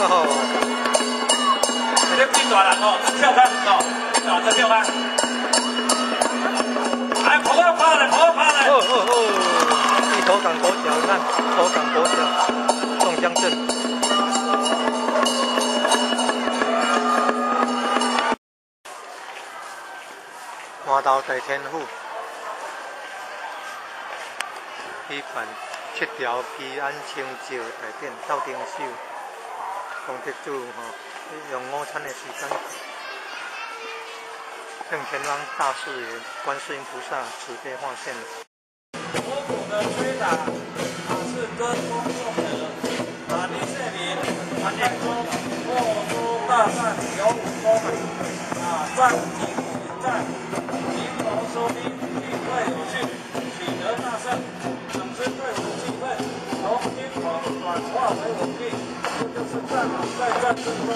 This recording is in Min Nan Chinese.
哦。這幾大人哦，跳開哦，大這跳開。來，跑啊跑來，跑啊跑來。哦哦哦！去頭港國小，你看頭港國小，宋江鎮。麻豆大天府举办七条平安清醮大典斗灯手，功德主吼用午餐的时间，圣天王大士爷观世音菩萨慈悲化现。锣鼓的吹打啊，是歌功颂德啊，李世民、陈建中霍州大战有武功啊，战绩战。收兵，应对有序，取得大胜，整支队伍气氛从惊恐转化为稳定，这就是战狼在战争中。